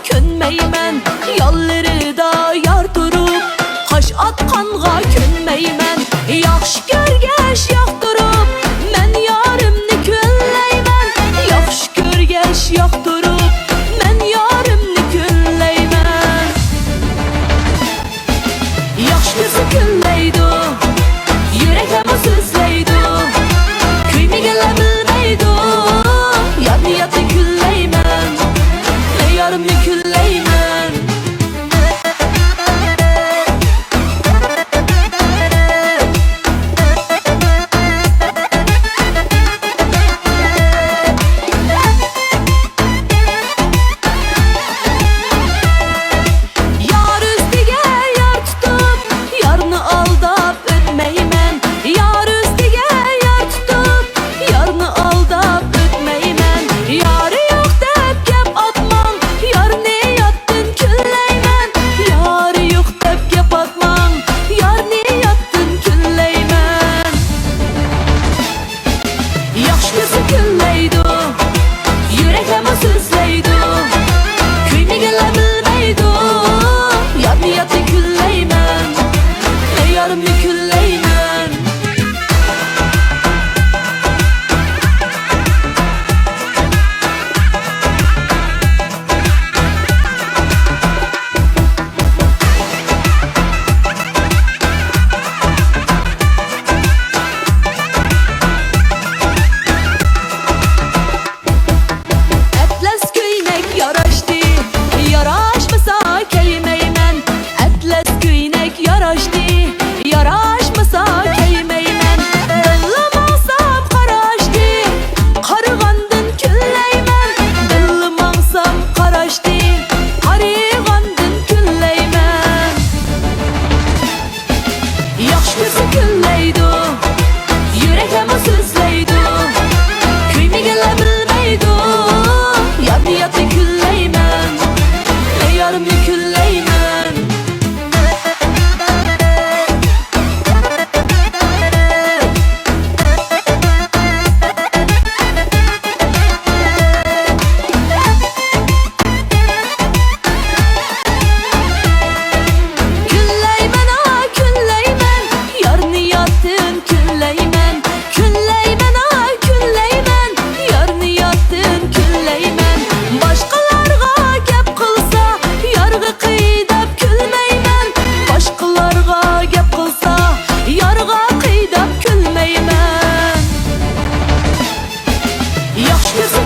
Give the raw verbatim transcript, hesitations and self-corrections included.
كۆنمەيمەن، يانلىرىدا يار تۇرۇپ، قاش ئاتقانغا كۆنمەيمەن. ياخشى كۆرگەچ ياقتۇرۇپ، مەن يارىمنى كۈنلەيمەن. ياخشى كۆرگەچ ياقتۇرۇپ، مەن يارىمنى كۈنلەيمەن. ياخشى كۆرسە كۈنلەيدۇ، يۈرەكلەرمۇ سۆزلەيدۇ. كۆيمىگەنلەر بىلمەيدۇ، يارنى ياتتىن كۈنلەيمەن. مەن يارىمنى كۈنلەيمەن. يار ئۈستىگە يار تۇتۇپ، يارنى ئالداپ ئۆتمەيمەن. يار ئۈستىگە يار تۇتۇپ، يارنى ئالداپ ئۆتمەيمەن. يارى يوق دەپ گەپ ئاتماڭ، يارنى ياتتىن كۈنلەيمەن. يارى يوق دەپ گەپ ئاتماڭ، يارنى ياتتىن كۈنلەيمەن. ياخشى كۆرسە كۈنلەيدۇ، يۈرەكلەرمۇ سۆزلەيدۇ. كۆيمىگەنلەر بىلمەيدۇ، يارنى ياتتىن كۈنلەيمەن. مەن يارىمنى كۈنلەيمەن. ئەتلەس كۆينەك ياراشتى، ياراشمىسا كىيمەيمەن. ئەتلەس كۆينەك ياراشتى، ياراشمىسا كىيمەيمەن. بىللە ماڭسام قاراشتى، قارىغاندىن كۈنلەيمەن. بىللە ماڭسام قاراشتى، قارىغاندىن كۈنلەيمەن. ياخشى كۆرسە كۈنلەيدۇ، يۈرەكلەرمۇ سۆزلەيدۇ. كۆيمىگەنلەر بىلمەيدۇ، يارنى ياتتىن كۈنلەيمەن. مەن يارىمنى كۈنلەيمەن. كۈنلەيمەن، ئا، كۈنلەيمەن، يارنى ياتتىن كۈنلەيمەن. كۈنلەيمەن، ئا، كۈنلەيمەن، يارنى ياتتىن كۈنلەيمەن. باشقىلارغا گەپ قىلسا، يارغا قىي دەپ كۈلمەيمەن. باشقىلارغا گەپ قىلسا، يارغا قىي دەپ كۈلمەيمەن. ياخشى كۆرسە